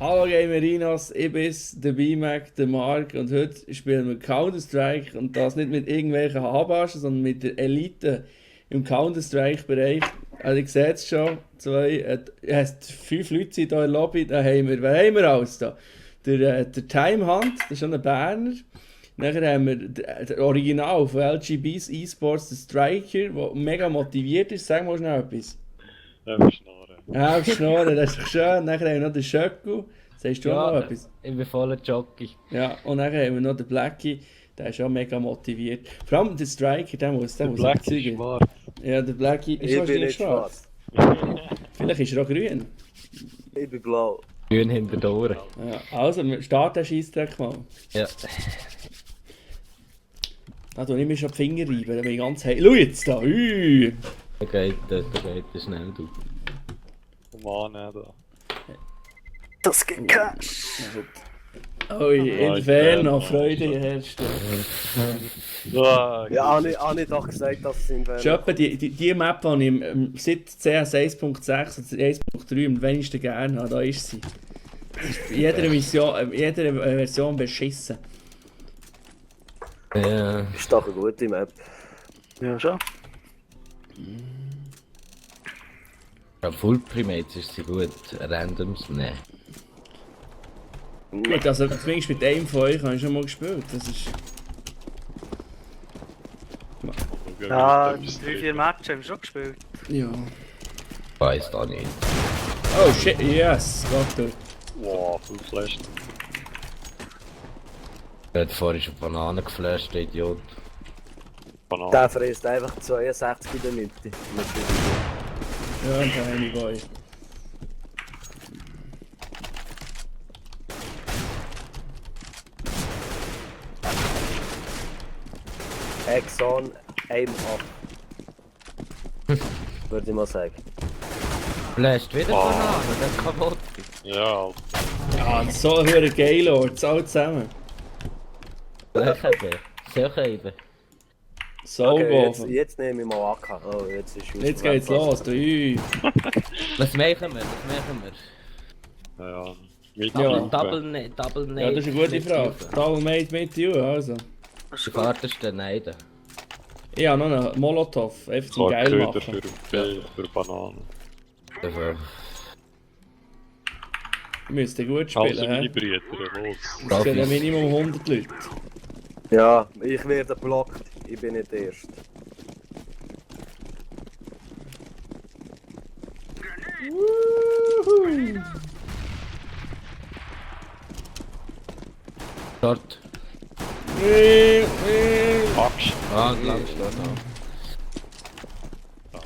Hallo Gamerinos, ich bin's, der B-Mac, der Mark und heute spielen wir Counter-Strike und das nicht mit irgendwelchen Habaschen, sondern mit der Elite im Counter-Strike-Bereich. Also ich sehe es schon, fünf Leute sind hier in der Lobby, wer haben wir alles da? Der Timehunt, das ist schon ein Berner. Nachher haben wir den Original von LGBs eSports, der Striker, der mega motiviert ist. Sag mal schnell etwas. Schnorren. Ja, Schnorren, das ist doch schön. Nachher haben wir noch den Schöcku. Sagst du auch noch etwas? Ich bin voller Jockey. Ja, und nachher haben wir noch den Blackie. Der ist auch mega motiviert. Vor allem der Striker, der muss Blackie ist schwarz. Ja, der Blackie ist Ich bin wahrscheinlich nicht schwarz. Vielleicht ist er auch grün. Ich bin blau. Grün hinter den Ohren. Ja, also, wir starten den Scheissdreck mal. Ja. Da tue ich mir schon die Finger reiben, dann bin ich ganz heiß. Schau jetzt da! Da geht das schnell, du. Mann, da. Das geht Cash. Ui, Inferno, ja. Freude herrscht. Ja, Ja, habe ich doch gesagt, dass es in Das ist etwa die Map, die ich seit CS 1.6 oder 1.3 am wenigsten gerne habe. Da ist sie. Das ist in jeder Version beschissen. Ja. Ist doch eine gute Map. Ja, schon. Ja, Full Primates ist sie gut. Randoms, ne. Gut, also zumindest mit einem von euch habe ich schon mal gespielt. Das ist... Ja, 3-4 Matches haben wir schon gespielt. Ja. Weiß da nicht. Oh shit, yes! Warte. wow, Full Flash. Er hat vorhin schon Bananen geflasht, der Idiot. Banane. Der frisst einfach 62 in der Mitte. Ja, ein Tiny Boy. Exxon, aim up. Würde ich mal sagen. Flasht wieder Bananen, der kaputt. Ja, Ja, so höher Gaylords, alle zusammen. Lächeln. Solche eben. So Okay, okay, jetzt nehme ich mal AK. Oh, jetzt ist jetzt geht's los, du. Was machen wir? ja. Double Nade. Ja, das ist eine gute Frage. Double Mate mit you, also. Die fahrtesten Neiden. Ich habe noch einen Molotov, einfach zum So geil Köder machen. für Bananen. Dafür. Ihr müsst gut Also spielen, meine hä? Brüder, los. Es sind ja Minimum 100 Leute. Ja, ich werde blockt. Ich bin nicht erst. Dort. Axt. Ah, lang steht da.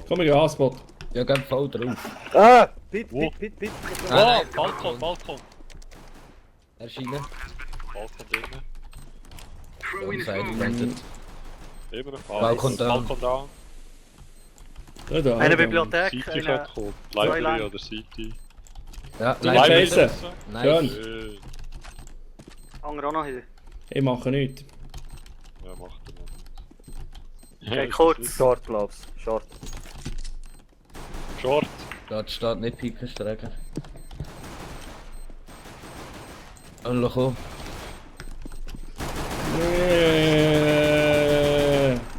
Komm, ich gehe Hotspot. Ja, geh voll drauf. Ah! Pit. Wo? Ah, Oh, nein, Balkon. Erscheinen. Balkon drinnen. Dann seid ihr Immer noch Balkon down. Balkon down. Da, da. Eine da. Bibliothek, City eine... könnte kommen. Zwei Library Lang. oder City. Ja, Nein, nein, scheiße. Nein. Schön. Andere auch noch hin. Ich mache nichts. Ja, macht er noch. Okay, kurz. Short, glaub's. Short. Short. Dort steht nicht Pikenstrecker. Und komm.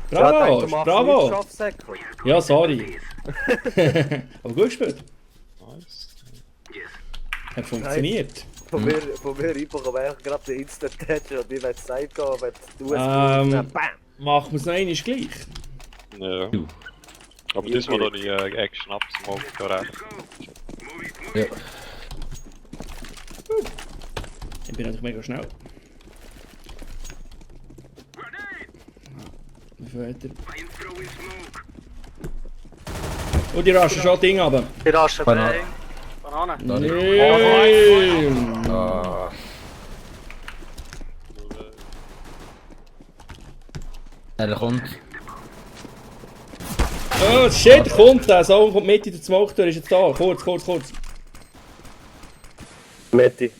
Bravo, bravo! Strafsäckchen. Ja, sorry. Aber gut gespielt. Nice. Hat funktioniert. Von mir reinbekommen einfach gerade den Instant-Touch und ich will es sagen, wenn du es Ähm, bam! Machen wir es noch einmal gleich? Ja. Du. Aber das war noch nicht Action ab, mal gerecht. Ja. Ich bin natürlich mega schnell. Weiter. Oh, die raschen schon Ding runter. Die raschen Banane. Banane. Nein! Ah. Er kommt. Oh shit, kommt der! So kommt mit in der Smoke-Tür, ist jetzt da. Kurz. Metti.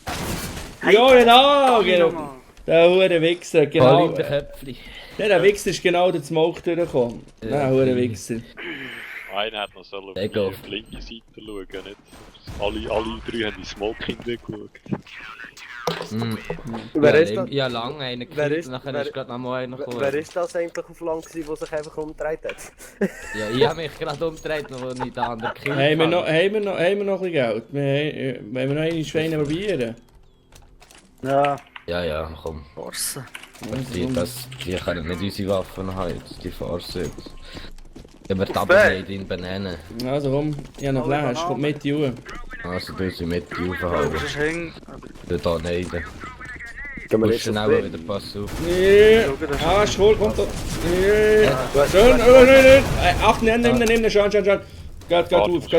Ja, genau! Genau. Genau. Der hure Wichser, Voll genau. in den Köpfchen. Der Wichser ist genau der Smoke durchgekommen. Der hure Wichser. Einer hat noch sollen auf Take die off. linke Seite schauen, nicht? Alle drei haben die Smoking geschaut. Wer ist das? Ja, lange einen Wer gekillt, ist- nachher wer- ist gerade noch mal einer gekommen. Wer ist das eigentlich auf Lang gewesen, der sich einfach umgedreht hat? Ja, ich habe mich gerade umgedreht, noch als ich den anderen gekillt Haben wir noch, habe. haben wir noch, haben wir noch ein bisschen Geld? Wollen wir noch eine Schweine probieren? Ja, Ja, komm. Force. Die können nicht unsere Waffen haben jetzt, die Farce jetzt. Ja, wir Auf tappen B. in Bananen. Also komm, ich habe einen Alle Flash, kommt Bananen. mit die Uhr. Also du sie mit die Du aufhalten. bist hing. Du da nicht. Gehen wir Musst jetzt schnell auf B? wieder pass auf. Nee. Schau, das ist- Ah, ist cool, kommt da. Nee. Du hast- Schön, oh nein. Ach, nimm den, schau. Geht drauf.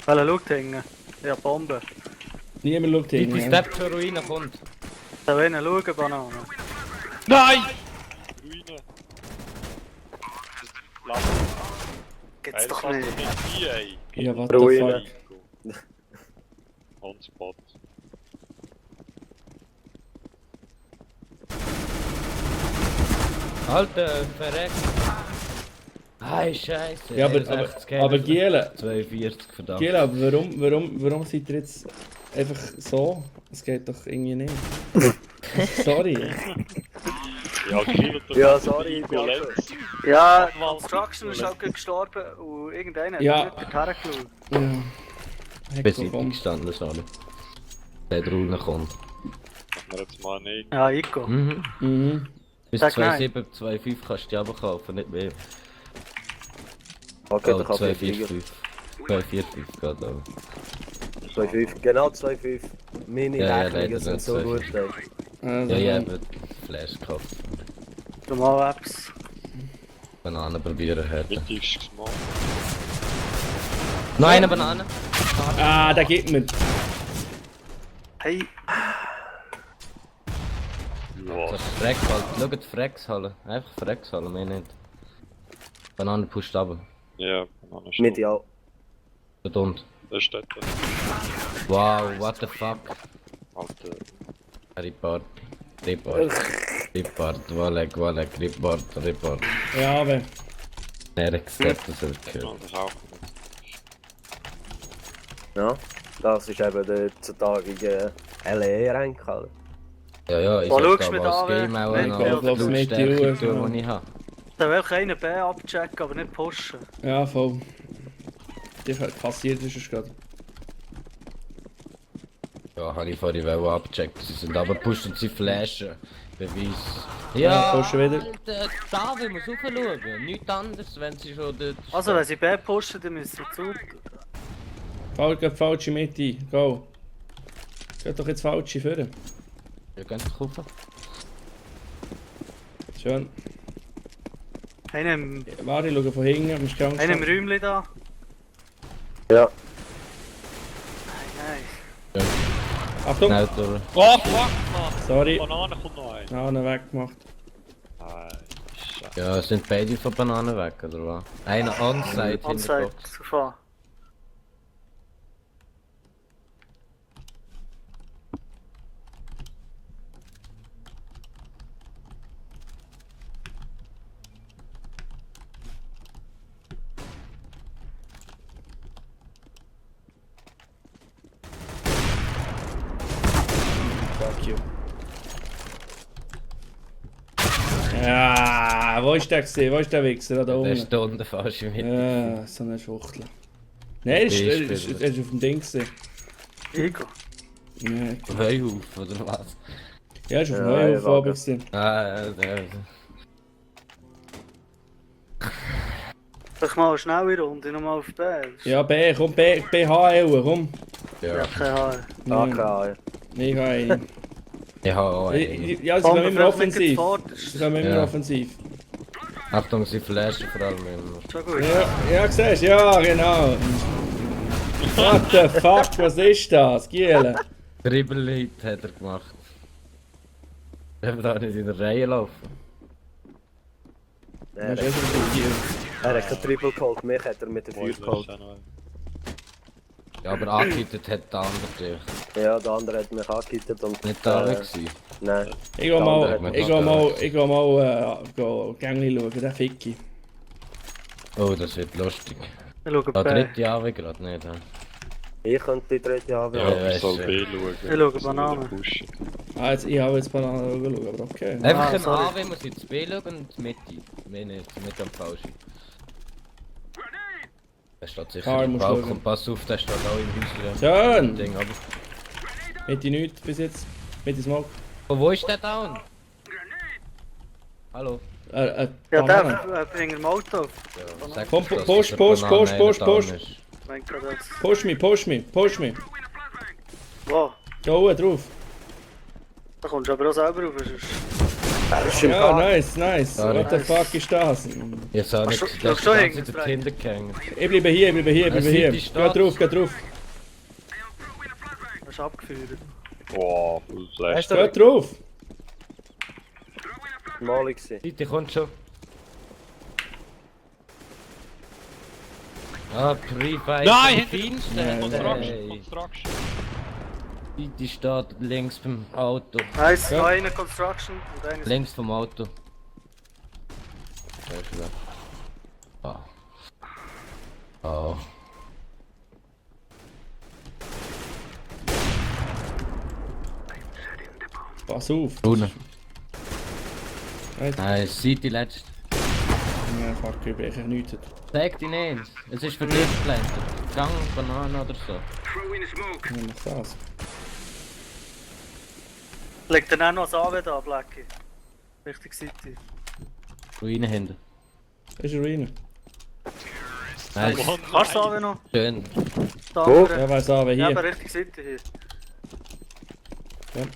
Welcher schaut hängen? Ja, Bombe. Niemand schaut Die hin. Step zur Ruine kommt. Da will ich schauen, Banane. Nein! Ruine! Lass Gibt's ey, doch das nicht. kannst du nicht, ey! Ja, what the Ruine. fuck. On spot. Alter, verreckt. Hey, Scheiße. Ja, aber 61 aber Games. Giele, 42, verdammt. Giele, aber warum seid ihr jetzt einfach so? Es geht doch irgendwie nicht. Sorry. Ja, killt doch Ja, nicht sorry, die ich bin Lenz. Ja, Construction ist auch gerade gestorben und irgendeiner hat Ja. nicht hergeschaut. Ja. Heck, Beseitig komm. gestanden, das alle. Der Ruine kommt. Machen wir jetzt mal nicht. Ja, Ico. Mhm. Bis Sag 2,7, 2,5 kannst du die aber kaufen, nicht mehr. Okay, Oh, dann kann ich fliegen. 2,45. 2,45 geht aber. 2,5, genau 2,5. Meine Ja, ja, Rechnungen leider sind nicht so 2,5. gut. Ey. Also, Ja, ich habe Flash gekauft. Normal Apps. Banane probieren her. Mittig gemacht. Noch eine Banane. Ah, da geht mir. Hey, Ja, Das ist Frex-Halle. Schaut Frex-Halle. Einfach Frex-Halle, mehr nicht. Banane pusht runter. ja, Banane Mit ja. Dort unten. Das ist dort. Wow, what the fuck. Alter. Report. Walek, Report. Ja, aber. Er hat gesagt, dass er Ja, gehört. das ist auch gut. Ja, das ist eben der heutzutage LE-Rank. Halt. Ja, ich Wo sag schaust du da mit als an, Game auch wenn- noch wenn- auf wenn- die wenn- Lautstärke wenn- tun, die ich habe. da will ich einen B abchecken, aber nicht pushen. Ja, voll. Die kassiert ist es gerade. Ja, habe ich vorhin auch abgecheckt. Sie sind aber pushen sie Flashen. Beweis. Ja, pushen wieder. Alter, da will man raufschauen. Nichts anderes, wenn sie schon dort Also, wenn sie B pushen, dann müssen sie zu. Geht falsche Mitte. Go. Geht doch jetzt falsche führen. Ja, ganz rauf. Schön. Einer im Warte, ich schaue von hinten, am Strang. Räumchen da. Ja. Nein, Achtung! Schnell durch. Oh, fuck, Mann! Sorry. Banane kommt noch ein. Ja, einen weggemacht. Nein, Scheiße. Ja, sind beide von Bananen weg, oder was? Einer on-site nein. in der Onside, Box. zu fahren. Fuck you. Ja, wo ist der gesehen? Wo ist der Wichser? Da Der unten. ist da unten fast im Mitte. Ja, so eine Schwuchtel. Nein, er ist auf dem Ding gesehen. Ico. Ja, Heuhaufen, oder was? er ist auf dem Ja, Heuhaufen ja, oben gesehen. Ah, der. Ich mal eine schnelle Runde nochmal auf B. Ja, B, komm, BHL, komm. Ja, Keine Haare. AK, ja. Ich habe einen. ich habe auch einen. Ja, sie kommen immer offensiv. Vorderst. Sie kommen immer Ja. offensiv. Achtung, sie flashen vor allem immer. Schon gut. Ja, siehst du? Ja, genau. What the fuck, was ist das? Giele. Dribbelhit hat er gemacht. Er darf nicht in der Reihe laufen. Das ist echt ein Giele. Er hat kein Triple geholt, mich hat er mit der 4 geholt. Ja, aber angehittet hat der andere. Ja, der andere hat mich angehittet und... Nicht da gewesen. Nein. Ich geh mal Gängli schauen, der Ficki. Oh, das wird lustig. Ich schaue Ah, B. dritte AW gerade nicht. Ja. Ich könnte die dritte haben. Ja. Ja, ich soll weißt B du. schauen. Ich schaue Das soll Banane. wieder pushen. Ah, jetzt, ich habe jetzt Bananen schauen, aber okay. Einfach ein sorry. AW muss ins B schauen und die Mitte. Mehr nicht, nicht am Falschen. Der steht sicher Karl im muss Balkon, schauen. pass auf, der steht auch im Häuschen. Schön! Ding, aber... Mitte nichts bis jetzt. Mitte Smoke. Oh, wo ist der down? Hallo? Ja, Banane. der bringt dem Auto. Ja, sag Komm, doch, dass push, der push, Banane push, push, down push. ist. Mein Gott, das. Push me, push me, push me. Wow, Geh hoch drauf. da kommst du aber auch selber rauf. sonst- Er ist im Ja, Garten. nice, nice. Sorry. What the fuck ist das? Jetzt auch Ach, nicht, schon- der schon ist ganz hängen, in der Frank. Kinder gehängt. Ich bleibe hier, ich bleibe hier, ich bleibe Er hier. sieht die Geh Stadt. drauf, geh drauf. Das ist abgeführt. Wow, voll flash. Weißt du, Geh drauf. Mal gewesen. Seite kommt schon. Ah, Pre-Fight. Nein, am hinter feinsten. Nein, Construction, Hey. Construction. Die steht links beim Auto. Nice, Ja. noch eine Construction und eine Links vom Auto. Der ist weg. Ah. Oh. Pass auf. Brunnen. Nein, Nein, Seite letzt. fuck, ich bin eigentlich nichts. Sag dich nicht. Es ist für dich geplant. Gang, Banane oder so. Ich mach das. Legt dann auch noch das AW da, Blackie. Richtig City. Ruine hinten. Ist er rein? Nice. Oh, Kannst du das nein. AW noch? Schön. Der Wo? andere. Ja, weiss aber Ja, hier. aber richtig City hier. Ja.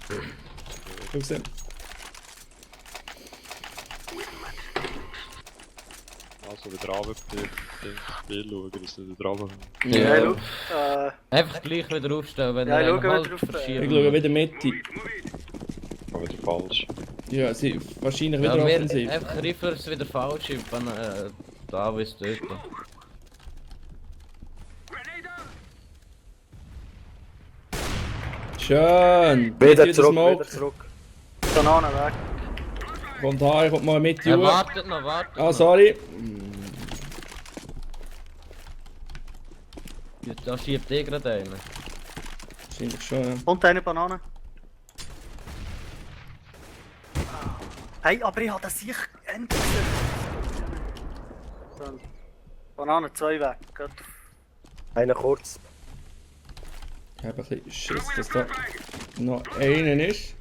Schau gesehen. Also wieder runter, den Spiel schauen, dass nicht wieder runter. Ja, Ja. schau. Einfach gleich wieder aufstellen, wenn Ja, er schau einen wieder halt aufstellen. Ich verschiebt. schaue wieder Mitte. Aber wieder falsch. Ja, sie wahrscheinlich Ja, wieder wir offensiv. einfach Rifflers wieder falsch, wenn da ist dort. Schön! Wieder Mitte zurück, Smoke. wieder zurück. Banane weg. Kommt da, kommt mal mit, Ja, Junge. wartet noch, wartet Ah, noch. sorry. Da schiebt eh gerade einen. Wahrscheinlich schon, ja. Und eine Banane. Hey, aber ich habe das sich endlich. Dann. Banane 2 weg. Gut. Einer kurz. Ich habe ein bisschen Schiss, dass da noch einer ist.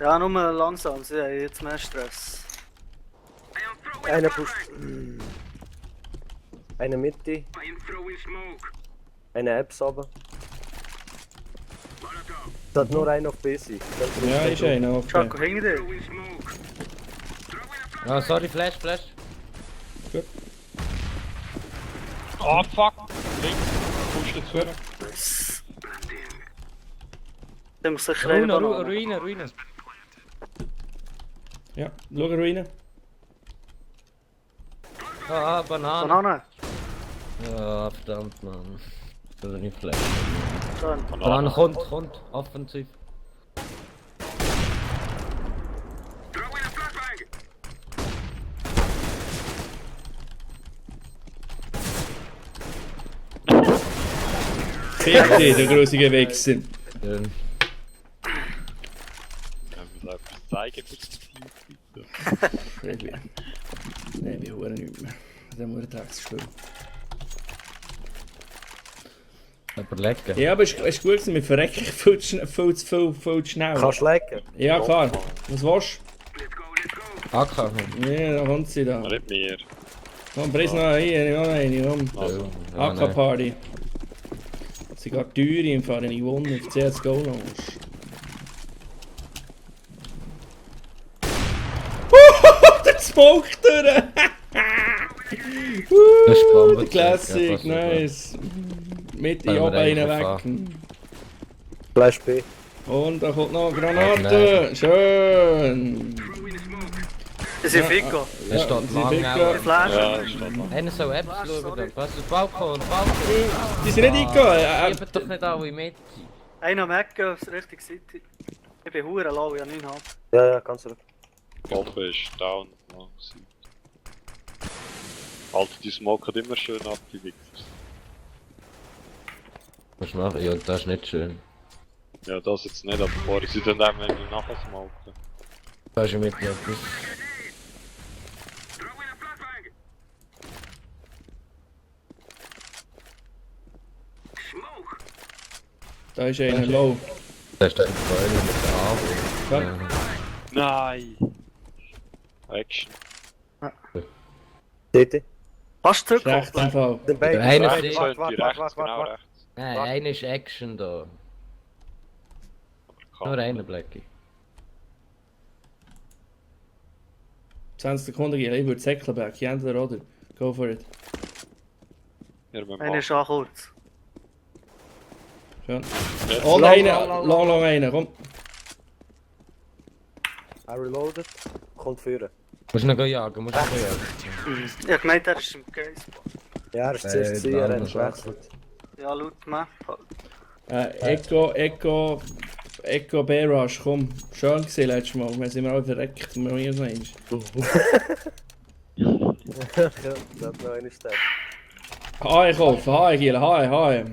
Ja, nur langsam, sie haben jetzt mehr Stress. Einer pusht. Einer Mitte. Einer Apps aber. Es hat nur einer auf BC. Ja, ist einer auf Schau, der. hinter dir. Ah, sorry, Flash, Flash. Ah, fuck! Links, pusht jetzt vor. Der muss sicher eine Ruine, Banane. Ruine, Ruine. Ja, schau rein. Ah, Banane. Banane. Ja, verdammt, Mann. Das ist nicht Flash. Schön. Banane kommt, offensiv. Fick dich, der grusige Wichser. Schön. Ja, wir müssen etwas zeigen für das Team. Nein, wir hören nicht mehr. Dann muss er spielen. Überlegen. Ja, aber es ist gut gewesen, wir verrecken viel zu schnell. Kannst du lecken? Ja, klar. Was willst AK. du? Ja, da kommt sie da. Nicht mehr. Komm, bring noch eine, noch eine, komm. Also, Ja, nein. AK-Party. Sogar teuer im Fall, wenn ich gewonnen auf CSGO Lounge. Der Smoke durch! Das ist Bombe- Der Classic, Ja, fast nice. Mit Weil die wir oben einen einfach weg. Flash B. Und da kommt noch eine Ja, Granate. Schön. Das ist Fico. Er steht sie lang ficken. auch. Flash. ja, das steht noch. Einer soll Apps schauen. Was ist Balkon? Balkon. Die sind nicht eingegangen. Schieben doch nicht alle mit. Einer am Ecken, Richtung City. Ich bin hure low, ich habe 9,5. Ja, ja, ganz zurück. Bombe ist down. Lang gewesen. Alter, die Smoke hat immer schön abgewickt. Was machen? Ja, das ist nicht schön. Ja, das jetzt nicht, aber vorher sie dann wenn wir nachher smoken. Da ist ja mit mir etwas. Da ist einer low. Da ist der mit der A. Ja. Nein! Action. Dort. Hast du Rechts im zurückgekommen? Fall. Den Bein. Einer Rechts, steht- rechts, genau rechts. Nein, einer ist Action da. Nur einer, Blackie. 20 Sekunden gehen, ich würde Säcklenberg, entweder oder. Go for it. Ja, wir Einer ist auch kurz. Schön. Jetzt Und Long, einer, long, long einer, komm. Er reloaded. Kommt führen. Musst du noch jagen, musst du noch jagen. Ich hab gemeint, er ist im Geist. Ja, er ist zuerst nein, er hat das gewechselt. Ja, laut Map halt. Echo B-Rush, komm. Schön gesehen letztes Mal, wir sind alle verreckt, wir haben hier noch eins. Ja, das hat noch eine Stelle. Haie kaufen, Haie Giel, Haie.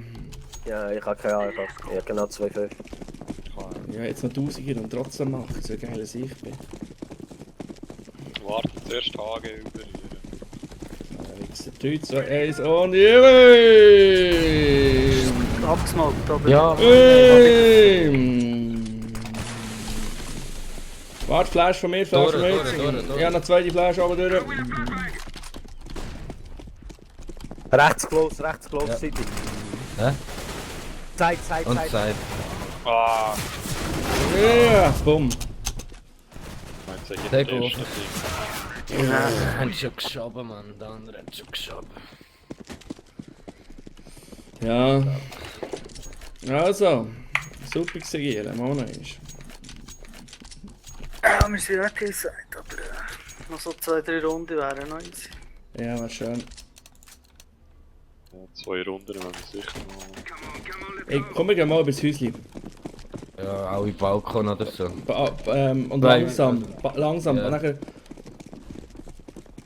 Ja, ich habe keine Ahnung. Ich habe genau 2,5. Ja, jetzt noch 1000 und trotzdem machen, so geil als ich bin. Warte, zuerst Tage über hier. Wichser, 3, 2, 1 und Jimmy! Abgesmoked, aber... Ja, Warte, Flash von mir, Flash von mir. durch. Ja, noch zweite Flash oben durch. Rechts close, Ja. City. Hä? Zeit. Und Zeit. Ah! Ja, bumm. Meint sich Sehr in der gut. ersten Ding. Ja. Haben schon geschoben, Mann. Der andere hat schon geschoben. Ja. Also, super gesehen, mal noch eins. Ja, wir sind nicht gesagt, aber noch so 2-3 Runden wären noch easy. Ja, war schön. Ja, 2 Runden, wenn wir sicher noch... Ey, komm, wir gehen mal übers Häuschen. Ja, alle Balkon oder so. Und Nein. langsam. Ja. Und nachher,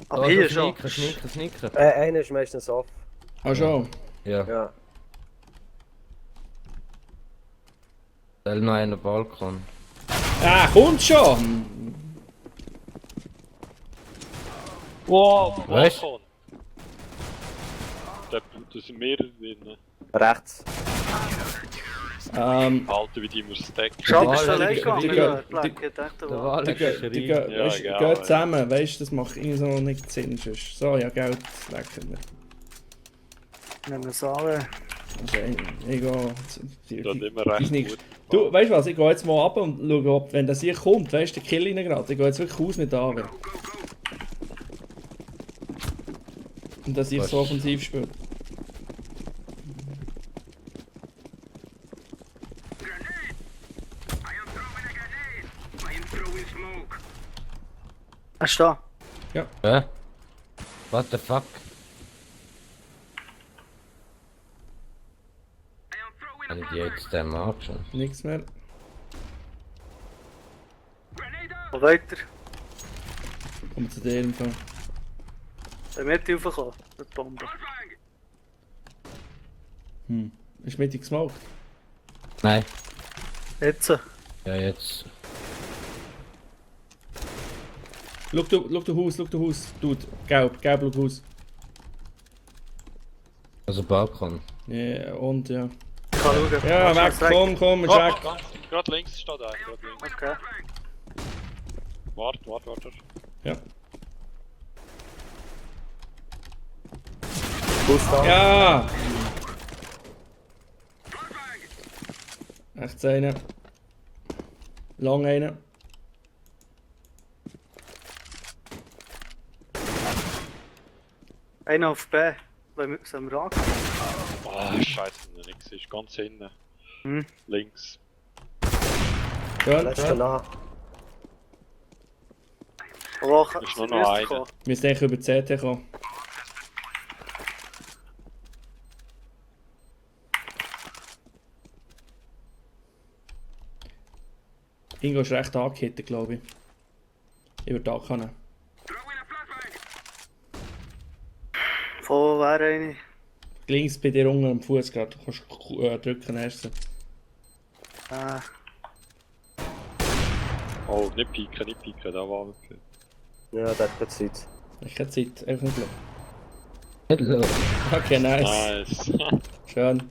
Aber hier schon. Snicken. Einer ist meistens off. schon. Ja. Ja. Da ist noch einer Balkon. Ah, kommt schon! Wow, Was? Balkon! Da sind mehrere drin. Rechts. Alter, wie die immer stacken. Schau, bist du Ja, allein die- gegangen? die- Ja, die- Black, ich dachte, Der wow. Wahl Die ist gehen schrie. weißt, egal, geht zusammen, weißt du, das macht irgendwie so nicht Sinn. Sonst. So, ja, Geld lecken wir. Nehmen wir es an. Also, ich gehe. Das hat immer recht nicht- gut. Du, weißt du was, ich gehe jetzt mal ab und schaue, ob, wenn das hier kommt, weißt du, der Kill ihn gerade. Ich gehe jetzt wirklich aus mit Ave. Und dass ich Was? so offensiv spiele. Hast du da? Hä? What the fuck? Habe ich die jetzt den Markt schon? Nichts mehr. Wo weiter? Kommt zu dir im Fall. Der Mitte raufgekommen, mit der Bombe. Ist mittig gesmoked? Nein. Jetzt. Ja, jetzt. Schau du Haus. Dude, gelb, schau Haus. Also Balkon. Ja, und ja. Ich kann schauen. Ja, Kannst weg, du es komm, Oh, Jack. gerade links steht einer, gerade links. Okay. Warte. Ja. Bus da. Ja! Rechts einer. Lang einer. Einer auf B. Sollen wir ran? Ah, scheiße, nichts ist ganz hinten. Hm. Links. Schön, Letzter schön. nach. Aber Ist nur noch einer. Wir müssen eigentlich über die CT kommen. Ingo ist recht angehittet, glaube ich. würde da können. Wo wäre eine? Links bei dir unten am Fuß gerade. Du kannst drücken erst. Oh, nicht pieken, da war er. Ja, der hat keine Zeit. Ich habe Zeit, einfach nicht schauen. Nicht los. Okay, nice. Nice. Schön.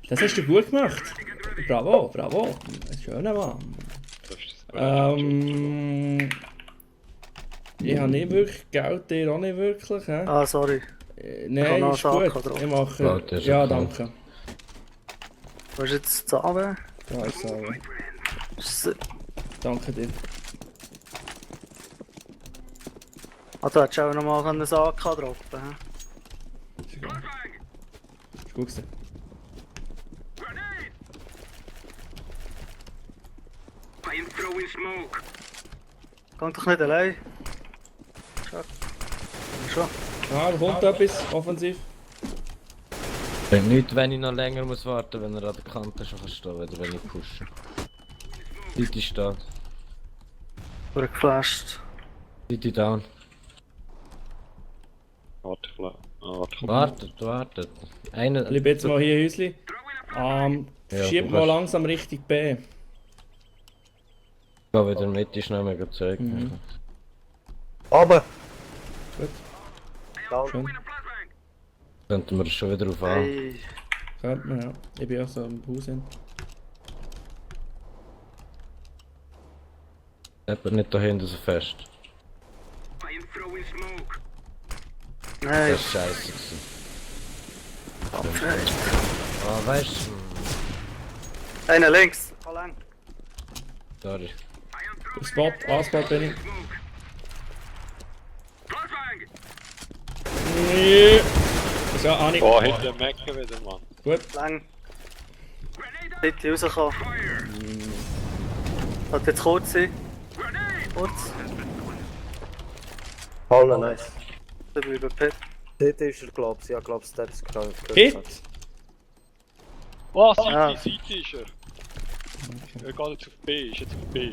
Das hast du gut gemacht. Bravo, bravo. Schöner Mann. Das ist das Ich habe nicht wirklich Geld, dir auch nicht wirklich. He? Ah, sorry. Nein, noch ist einen gut. Sack drauf. Ich mache. Warte, ist Ja, okay. danke. Was ist jetzt da runter? Ja, ich sage. Danke dir. Ah, du hättest auch noch mal einen Sack droppen können. Ist egal. Ist gut gewesen. Geh doch nicht allein. Schon. Ah, da kommt etwas, offensiv. Bringt nichts, wenn ich noch länger muss warten, wenn er an der Kante schon stehen kann, oder wenn ich pushe. City steht. Geflasht. City down. Warte, Wartet. Einer. Bleib jetzt mal hier, Häusli. Ja, Schieb du mal kannst- langsam richtig B. Ich gehe wieder mit, ist nicht mehr gezeigt. Aber! Gut. Down. Schön. Könnten wir schon wieder auf an. Hey. Könnte man, ja. Ich bin auch so im Haus hin. Eben nicht da hinten so fest. Nein, Das ist scheiße gewesen. abfällt. Ah, weißt du? Einer links. Lang. Sorry. Spot, A-Spot bin ich. Nee. So, Anni. Oh, hinter dem Mecken wieder, Mann. Gut. Lang. Bitte rauskommen. Hat jetzt kurz sein. Kurz. Hallo, nice. Dann bleiben Pit. Dort ist er, glaubst du. Ja, glaubst du, der ist krank. Hit. Oh, Ja. Seite ist er. Er geht jetzt auf B, ist jetzt auf B.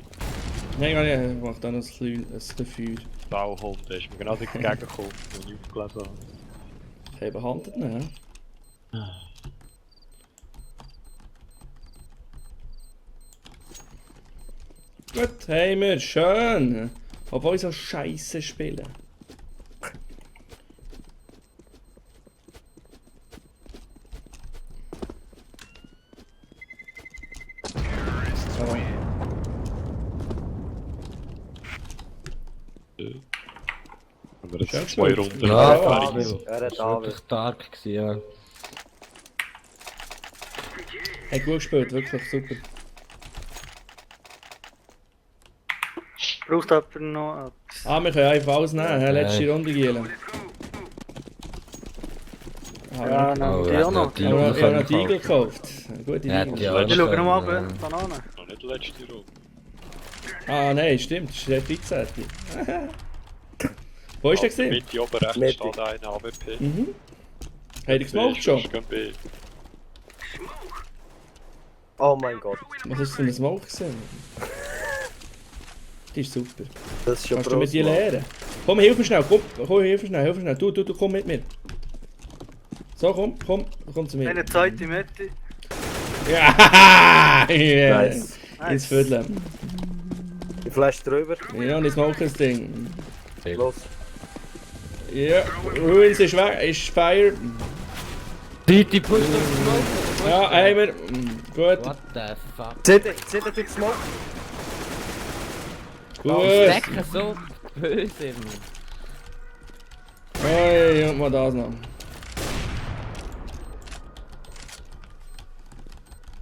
Nein, ich mach da noch ein bisschen Feuer. Sauhund, der ist mir genau entgegengekommen, als ich aufgelesen habe. Ich habe behandelt, ne? Gut, haben wir, schön. Obwohl ich so scheiße spiele. So. Aber das Schön sind zwei gespielt. Runden. Ja, Ja, Fabio. er hat Das war wirklich stark gewesen, ja. Hat gut gespielt, wirklich super. Braucht jemand noch etwas? Ah, wir können einfach alles nehmen, letzte Nein. Runde gielen. Ja, ich nein, Oh, die auch noch. die habe Eagle noch die können Eagle gekauft. Gute Ja, Eagle. die auch Ich schaue können, nochmal Bananen. Noch nicht die letzte Runde. Ah, nein, stimmt, das ist der 13. Wo ist der gesehen? Mitte oben rechts Mitte. steht einer AWP. Mhm. Habt ihr gesmoked schon? Sonst gehen B. Oh mein Gott. Was ist das für ein Smoke gesehen? Die ist super. Das ist schon Kannst du mit gross, dir Mann. lernen? Komm, hilf mir schnell, komm, hilf mir schnell. Du, komm mit mir. So, komm zu mir. Eine zweite Mitte. Ja, yeah. Nice. Ins Viertel. Die Flash drüber. Ja, und ich smoke das Ding. Los. Ja, Ruins ist weg, ist fire. City pusht auf den Smoke. Ja, einmal. Gut, What the fuck? Zit durch Smoke. gut. Decken so böse. Hey, und mal das noch.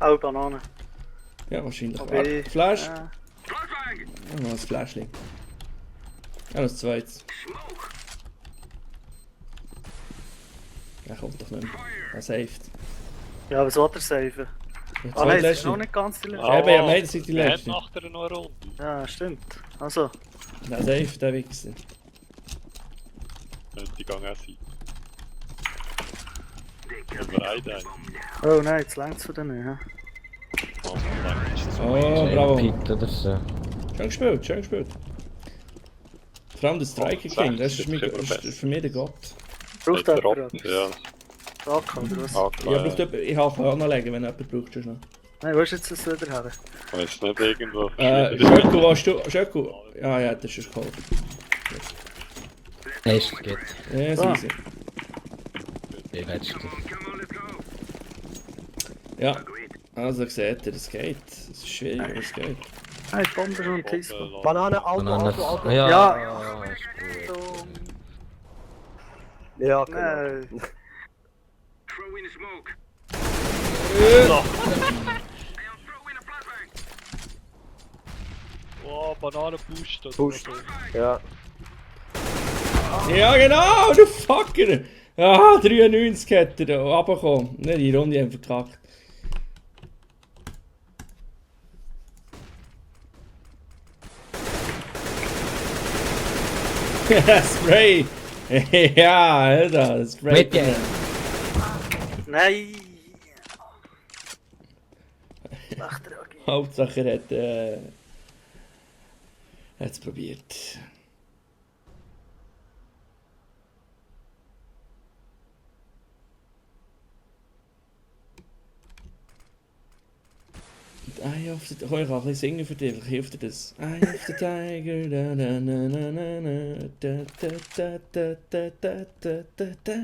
Auch Bananen. Ja, wahrscheinlich. Aber Warte, Flash. Ja. Ja, noch ein Flashling. Ja, noch ein zweites. Ja, kommt doch nicht mehr. Er saved. Ja, aber das Water safen. Ja, Ah nein, das ist zweitletzte. noch nicht ganz die letzte. Ja, eben, ja, nein, das ist die Er hat letzte. nachher noch eine Runde. Ja, stimmt. Also, Der saved, der Wichser. Könnte die Gang auch sein. Aber einer. oh nein, jetzt längt es von denen. Ja. Oh, nein, ist das Oh, bravo. Pit oder so. Schön gespielt, schön gespielt. Vor allem der Striker King, das ist für mich der Gott. Braucht Hat jemand Rob, etwas? ja. AK oder was? Ich kann auch noch legen, wenn jemand braucht. Sonst noch. Nein, wo ist jetzt das wieder her? Weiß nicht, irgendwo. Schöcku, warst du? Schöcku? Ja, das ist cool. Nächstes geht. Ja, das ist easy. Die letzte. Ja, also seht ihr, es geht. Es ist schwierig, aber es geht. Nein, Bomber und Teaspoon. Banane, Auto. Ja, Ja. ist gut. So. Ja, genau. Nein. Oh, Banane pusht. Pusht. Ja. Ja, genau, du Fucker! Ah, 93 hätte er runtergekommen. Nicht die Runde haben verkackt. Spray! Ja, Alter, Spray. Mit dir. Nein! Schlecht reagiert. Hauptsache er hat es probiert. Eye of the... Komm, ich kann ein bisschen singen für dich, vielleicht hilft dir das. Eye of the Tiger, da da na na na na, da da da da da da da da.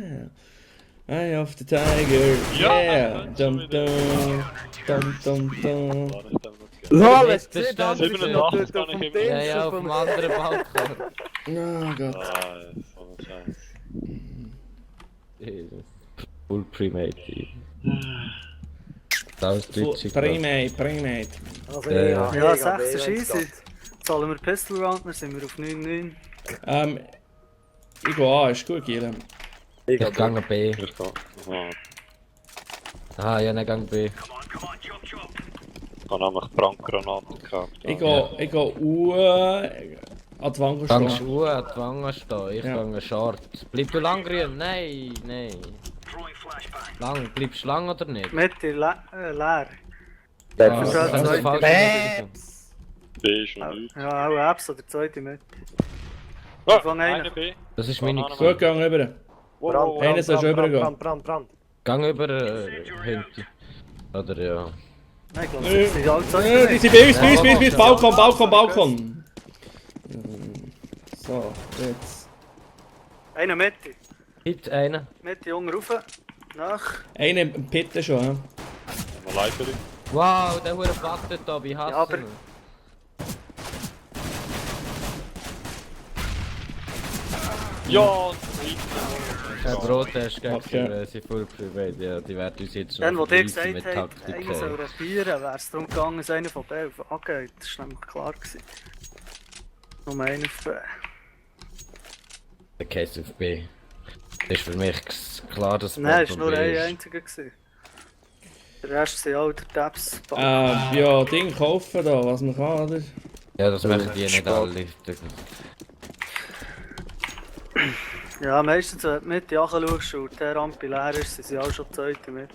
Eye of the Tiger, yeah! Dum dum, dum dum dum. Ja, Letzter let's see, Stand. 87 kann ich immer. Ja, ja, auf dem anderen Balkon. Oh Gott. Ah, so ein Scheiß. Jesus. Full Primate. Das ist deutsch. Primate. Also, Ja. Ja, 6 ist easy. Zahlen wir Pistol Round, dann sind wir auf 9-9. Ich gehe A, ist gut, Giel. Ich Ich gehe gehe B. Ich kann. Aha. Ah, ja, dann gehe B. Ich habe nämlich Brandgranaten gehabt. Ich gehe U an die Wange Gangst stehen. du an die Wange stehen, ich Ja. gehe short. Bleib du lang grün? Nein, nein. Lang, bleibst du lang oder nicht? Mitte leer. Ah, das wenn ist du falsch Babs! B ist noch nicht. Ja, auch Apps oder zweite Mitte. Ah, Fang eine einen. B. Das ist meine Banane. Gut, gang rüber. Wow, Einer soll schon übergehen. Brand. Gang über hinten. Oder ja. Nein, ich glaube, das sind alle Die zweite sind bei uns, Balkon. So, jetzt. Einer Mitte. Hit einen. Mitte unten rauf. Nach. Einer im Pitten schon, ja. Noch Leiterin. Wow, der hure wartet da, wie hassen. Ja, aber- Ja, Kein Protest gegen Okay. sie Full Private, ja, die werden uns jetzt schon Dann, wo dir vergleichen gesagt mit hat, Taktik. einer soll rapieren, wäre es darum gegangen, dass einer von B auf A geht. Das war nämlich klar gewesen. Nur einer auf B. Der Case auf B. Das ist für mich klar, dass Nein, es Bomb war nur B ein ist. einziger gewesen. Der Rest sind alle der Tabs. Ja, Ding kaufen da, was man kann, oder? Ja, das machen die nicht alle. Ja, meistens, wenn du die Mitte anschaust und der Rampe leer ist, sind sie auch schon zweite mit.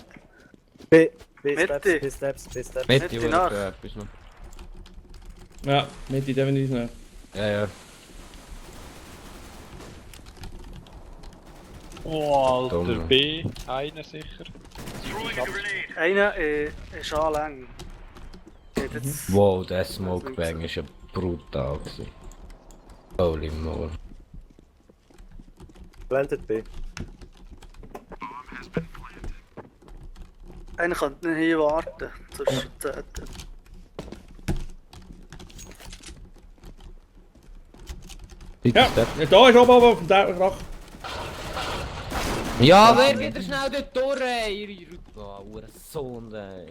B Mitte. Steps. Mitte, Mitte wo nach. du etwas noch. Ja, mit in definitiv noch. Ja, ja. Oh, Alter, Dumm. B. Einer sicher. Einer ist anlang. Geht jetzt. Wow, der Smoke Bang ist ja brutal gewesen. Holy moly. Planted B. Einer könnte nicht hier warten. Zwischen 10. Ja, da ist oben auf dem Dach. Ja, wer geht er schnell dort durch, ey? Ihre Sohn, ey.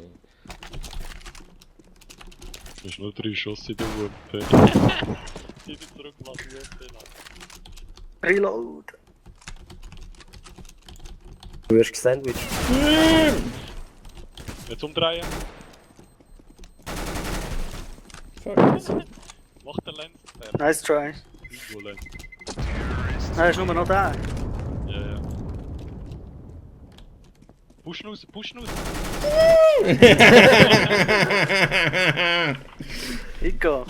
Das ist nur 3 Schuss in der Wumpe. Sie sind zurückgelassen, Reload. Du wirst gesandwiched. Jetzt umdrehen. Fuck, das- Mach den Lens. Nice try. Wo Lens? Nein, ist nur noch der. Ja, ja. Pushen raus. Ich gehe.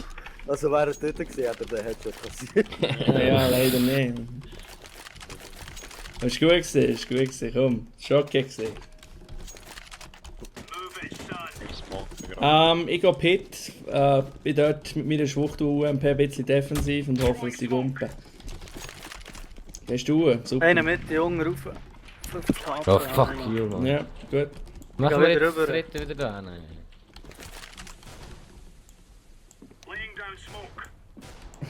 Also wäre er dort gewesen, hätte er den Headshot kassiert. Ja, leider nicht. Das ist gut gewesen, ist gut gewesen, komm. Schocke gewesen. Ich gehe Pit, bin dort mit meiner Schwuchtel UMP ein bisschen defensiv und hoffe, dass sie gumpen. Gehst du? Super. Einer mit, die Jungen rauf. 50 HP. Oh fuck you, man. Ja, gut. Machen Ja, wir wieder jetzt rüber. das dritte wieder da? Nein.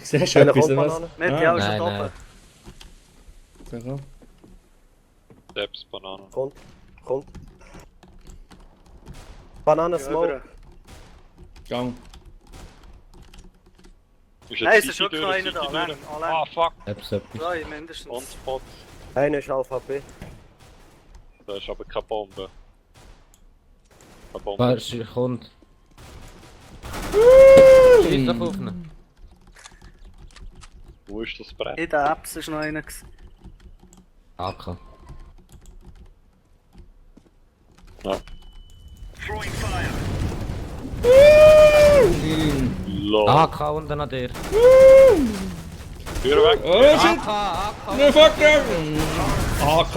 Siehst du Einer etwas, kommt oder was? Banane. Mit, Ah, ja, ist nein, schon nein. oben. So, komm. Steps, Banane. Kommt. Banane Ja, Smoke. rüber. Gang. Ist Nein, es jetzt ist schon City noch durch, einer da, City allein. durch. Allein. Ah, fuck. Etwas. Zwei mindestens. On spot. Einer ist Alpha B. Da ist aber keine Bombe. Keine Bombe. Warte, kommt. Schieß doch auf ihn. Wo ist das Brett? In den Apps ist noch einer gewesen. AK. Ja. Lol. AK und dann an dir. Tür weg. Oh shit! AK. No fuck AK,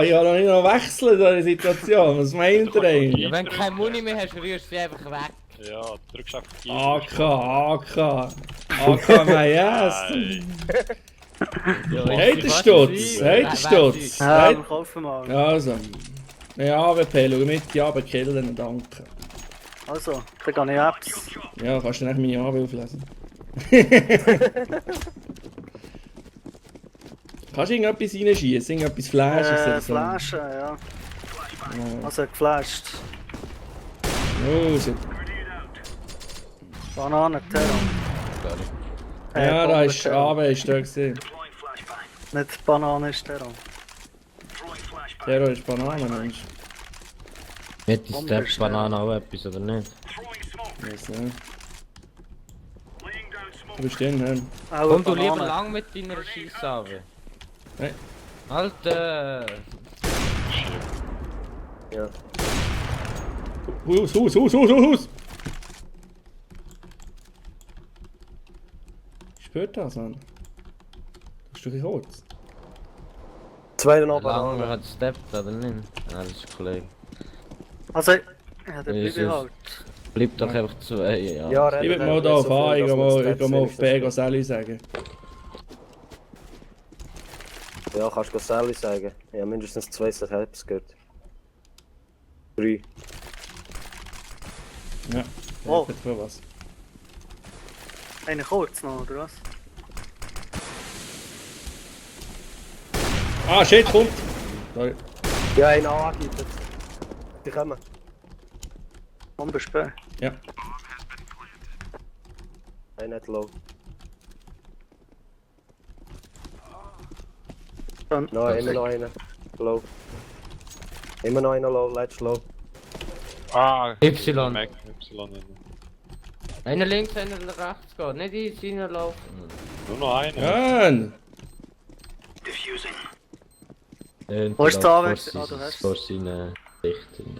ich habe noch nicht wechseln in dieser Situation. Was meint ihr Ja, eigentlich? wenn du keine Muni mehr hast, rührst du sie einfach weg. Ja, drückst einfach die. AK, my ass. Ja, Haterstutz, Haterstutz. Ja, wir kaufen mal. Also. Ja, AWP, schau mit, ja, aber killen, danke. Also, dann gehe ich Apps. Ja, kannst du dann meine AW auflesen. Kannst du irgendetwas reinschießen, irgendetwas flashen oder so? Flaschen, ja. Ja. Also geflasht. Oh, shit. Bananen, Terror. Ja, da ist Terror. AW ist da gesehen. Nicht Banane ist Terror. Terror ist Banane, Mensch. Mit die Bombe Step ist Banane auch etwas, oder nicht? Weiss nicht. Du bist drin, hä? Auch Komm du Banane. lieber lang mit deiner Scheissave. Hey. Alter! Ja. Haus! Spürt das, Mann? Hast du ein Holz? Zwei noch Lang Banane. hat steppt, oder nicht? Ja, das ist ein Kollege. Also, ja, dann bleibe ich Jesus. halt. Bleib doch einfach zwei, ja. Ja, Ich will mal da auf A, ich geh mal auf B, geh Sally sagen. Ja, kannst du Sally sagen. Ja, mindestens 2 Helps gehört. 3. Ja, Oh. hat für was. Einer kurz noch, oder was? Ah, shit, kommt! Sorry. Ja, einen angegeben. Die kommen. Bombe Ja. Einer hat low. Dann. No, immer noch einer. Low. Immer noch einer low, let's low. Ah, Y. Mac, Y. Einer links, einer rechts geht, nicht in seinen laufen. Nur noch einer. Jan! Wo ist der Anwärter? Ah, du hast es. Vor seinen Richtung.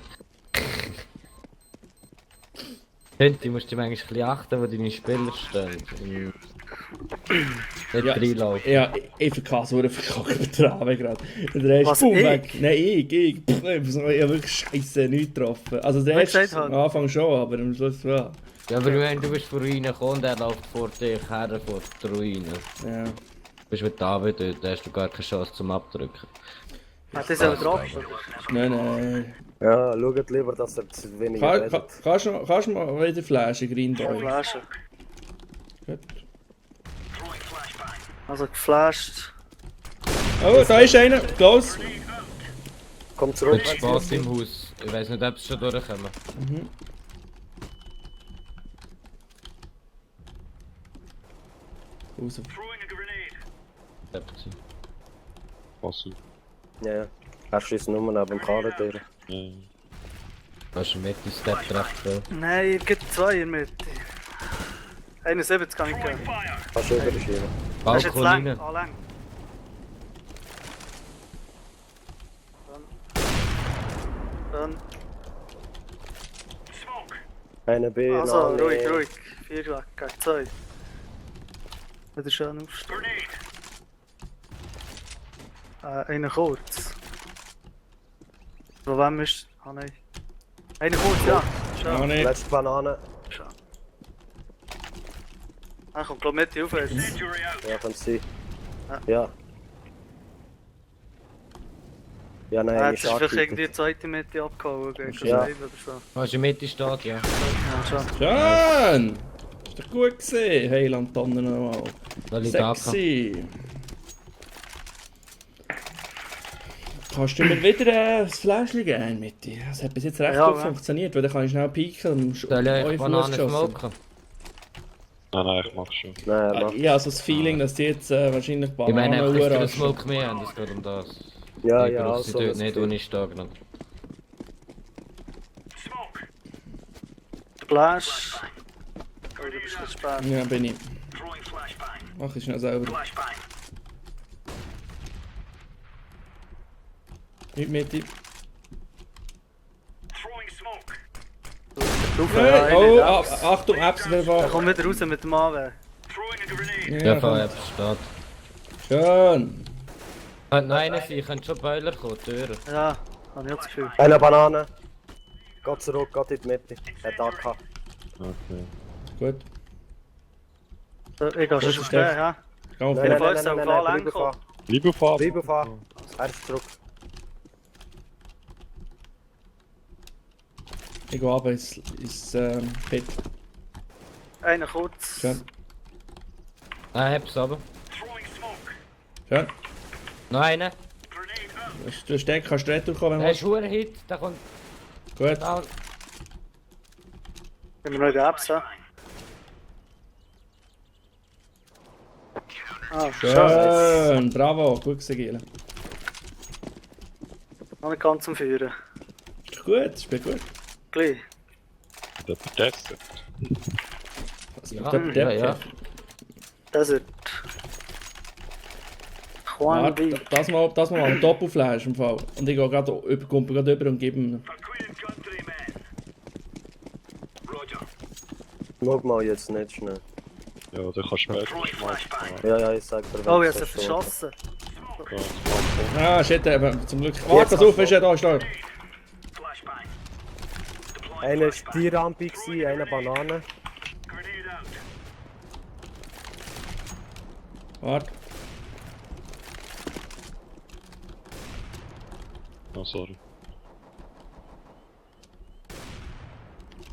Du musst dich manchmal ein bisschen achten, wo deine Spieler stehen. Nicht Ja. reinlaufen. Ja, ich verkasse wurde verkackt mit der AW gerade. Der erste Was, Boom ich? weg. Nein, ich. Pff, ich habe wirklich scheiße nichts getroffen. Also der Was erste gesagt am hat? Anfang schon, aber am Schluss war. Ja, aber wenn du bist vor Ruinen gekommen und er läuft vor dir her, vor der Ruine. Ja. Du bist mit David dort, da hast du gar keine Chance zum Abdrücken. Hat das auch drauf? Nein. Ja, schaut lieber, dass er zu wenig redet. Kannst du mal wieder flashen, Green Boy? Flaschen. Gut. Also geflasht. Oh, da ist einer. Close. Komm zurück. Mit Spaß im Haus. Ich weiß nicht, ob sie schon durchkommen. Raus. Steppt sie. Pass auf. Ja, ja. Er schießt nur neben dem Kader durch. Ja. Hast du mit die Step recht viel? Nein, es gibt zwei in der Mitte. 71 kann ich gehen. Kannst du überschieben. Das ist jetzt Balkon lang. rein. Ah, lang. Dann. Einer B, Also, noch ruhig. 4 weg, gegen 2. Wieder schön aufstehen. Einer kurz. Von wem ist... Ah nein. Einer kurz, ja. Auch Schön. nicht. Letzte Banane. Schön. Er kommt glaub mit auf jetzt. Ja, kann es sein. Ja. Ja. Ja, nein, Er ich hat sich vielleicht schade. irgendwie die zweite Mitte abgehauen gegen Ja. Schreiben oder so. Was in der Mitte steht, ja. Ja, schon. Schön! Ist doch gut gesehen. Hey, Lantannen nochmal. Weil ich da kann. Sexy. Kannst du mir wieder das Fläschchen geben, Mitti? Das hat bis jetzt recht Ja, gut ja. funktioniert, weil dann kann ich schnell pieken und Soll ich euch Bananen smoken? Nein, ich mach schon. Nein, mach. Ich habe so das Feeling, dass die jetzt wahrscheinlich Ich meine, Bananen einfach, dass wir den urraschen. Smoke mehr haben, das geht um das. Ja, Ich ja, benutze also. die dort das nicht, geht. ohne ich stehe gerade. Splash. Oh, du bist nicht spät. Ja, bin ich. Mach ich schnell selber. Nicht Mitti. Hey, Oh, Achtung, Apps wieder Er fahren. kommt wieder raus mit dem AW. Ja, komm. von steht. Schön. Nein, ich könnte schon Boiler kommen, Türen. Ja, habe ich auch das Gefühl. Eine Banane. Geht zurück, geht in die Mitte. Hat AK. Okay. Gut. Ich gehe schon ist spät, der. ja. Geh auf nein, den. nein, nein, nein, Bleib auf. Liebe Fahrt. Bleib auf. Er ist zurück. Ich gehe runter ins Pit. Einer kurz. Schön. Hab's aber. Schön. Noch einen. Du steckst, kannst du retour kommen, wenn Der du ist ein Hit, der kommt willst. Gut. down. Haben wir noch in der Apps, ja? Ah, schön. Schön. Bravo. Gut gesehen, Giele. Noch nicht ganz am Führen. Ist doch gut. Spielt gut. Gleich. Der Protester. Also, Ja, dort- ja, dort- ja. Desert. Juan Warte, B. das mal ein Doppelflash im Fall. Und ich gehe gerade über, komme gerade über und gebe ihm. Schau mal jetzt nicht schnell. Ja, der kann später schmeißen. Ja, ja, ich sag dir. Oh, wenn ich habe es sie so verschossen. Ah, shit, eben, zum Glück. Warte, pass auf, ist ja da, ist da. steht. Einer war die Rampe, eine Banane. Warte. Oh, sorry.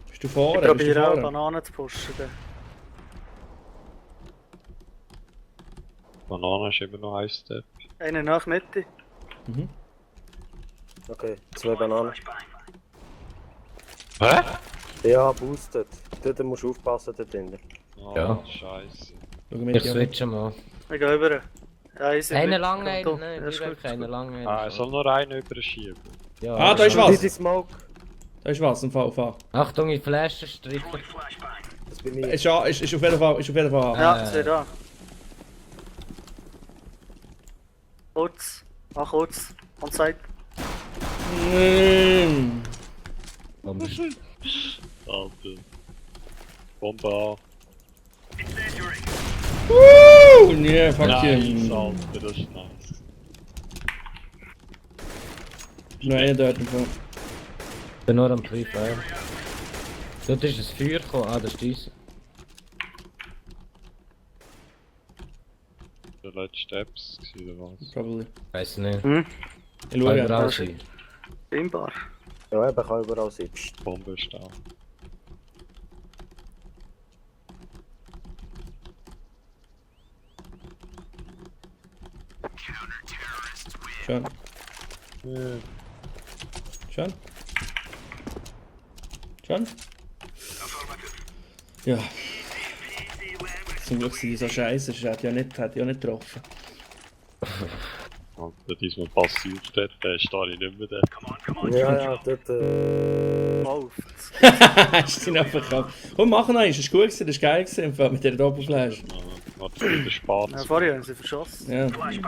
Bist du Ich vorne? Bist du probiere auch vorne? Bananen zu pushen. dann. Banane ist eben noch ein Step. Einer nach Mitte. Okay, 2 Bananen. Hä? Ja, boostet. Dort musst du aufpassen, dort hinten. Oh, Ja. Scheiße. Schau mit Ich dir. switche mal. Ich gehe rüber. Ja, ich sehe Einen mit. lang, Komm, einen, komm. nein, Ja, ist gut, wirklich einen lang. einen. Ah, er soll nur einen überschieben. Ja, Ah, da ist was. Diese Smoke. Da ist was im Fall. Achtung, ich flashe stricken. Das bin ich. Ist auf jeden Fall. Ist auf jeden Fall. Ja, ich sehe da. Kurz. Ach, kurz. On site. Mm. Alter. Bombe an. Nee, fuck Nice, you. Alter, das ist nice. Noch einer dort im Fall. Ich bin nur am Free Fire. Dort ist ein Feuer gekommen. Ah, das ist dies. Der letzte Steps oder was? Probably. Weiß nicht. Ich Kann schaue. überall sein. Scheinbar. Ja, eben kann überall sein. Psst. Die Bombe ist da. Schön. Schön. Schön. Ja. Zum Glück sind die so scheiße, das hätte ich ja nicht getroffen. Alter, diesmal passiv dort, der stehe ich nicht mehr dort. Ja, ja, dort. Läuft. Hast du ihn einfach ab. Komm, mach noch eins, das ist gut gewesen, das ist geil gewesen, im Fall mit der Doppelflash. Hat wieder Spaß. Ja, vorher haben sie verschossen. Ja. Nein,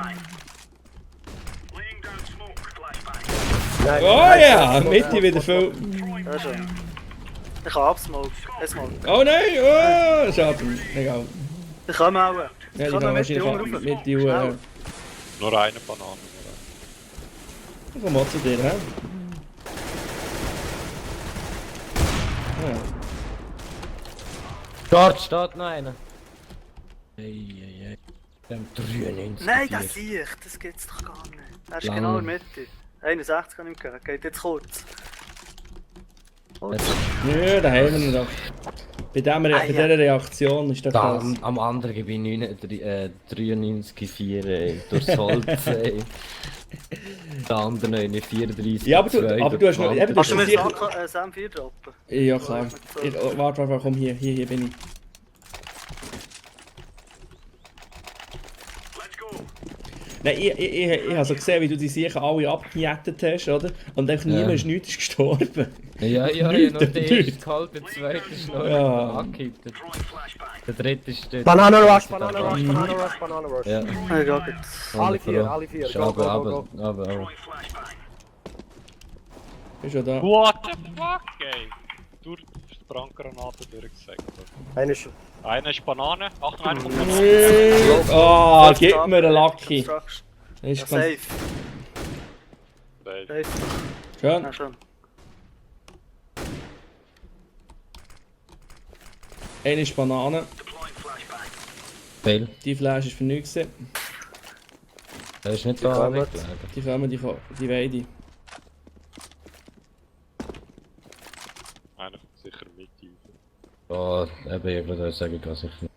Oh ja, Mitte wieder viel. Ja, schon. Ich kann absmoken. Erstmal. Oh nein! Oh, schade. Egal. Ich kann auch. Ja, die Ich kann kann mit die Jungen wahrscheinlich rauf. mit die Uhr. Schnell. Nur eine Banane. Ich komm mal zu dir, hä? Ja. Dort steht noch einer. Eieiei. Dem 93. Nein, das sehe ich. Das gibt's doch gar nicht. Er ist Lang. genau in der Mitte. 61 kann ich ihm geben. Geht jetzt kurz. Ja, da haben wir ihn doch. Bei dieser Reaktion ist das Da, krass. am anderen gebe ich 93,4 durchs Holz. Ey. Der andere eine 34. Ja, aber du hast noch. Eben, du Kannst hast du mir sicher. Sam 4 droppen? Ja, klar. Warte, komm hier, hier bin ich. Nein, ich habe so gesehen, wie du die sicher alle abgenietet hast, oder? Und einfach niemand ist nichts gestorben. Ja, Nichts, nur der nichts. erste geholt, der zweite ist noch Ja. angehittet. Der dritte ist dort. Banana Rush, Banana Rush, Banana Rush, Banana Rush. Ja. Ja, geht jetzt. Alle vier. Ist Go, go, go, go. aber. Ist schon da. What the fuck, ey? Durch die Brandgranate durchgesagt. Einer ist... Einer ist Banane, ach nein, kommt Oh, gib mir einen Lucky. Construction. Das Ja, ist ganz safe. Safe. Safe. schön. Ja, schon. Eine ist Banane. Fail. Die Flash ist für nichts. gewesen. Er ist nicht Die da kommen. weggelegen. Die Weide. Einer kommt sicher mit raus. Oh, eben, ich würde sagen, dass ich nicht.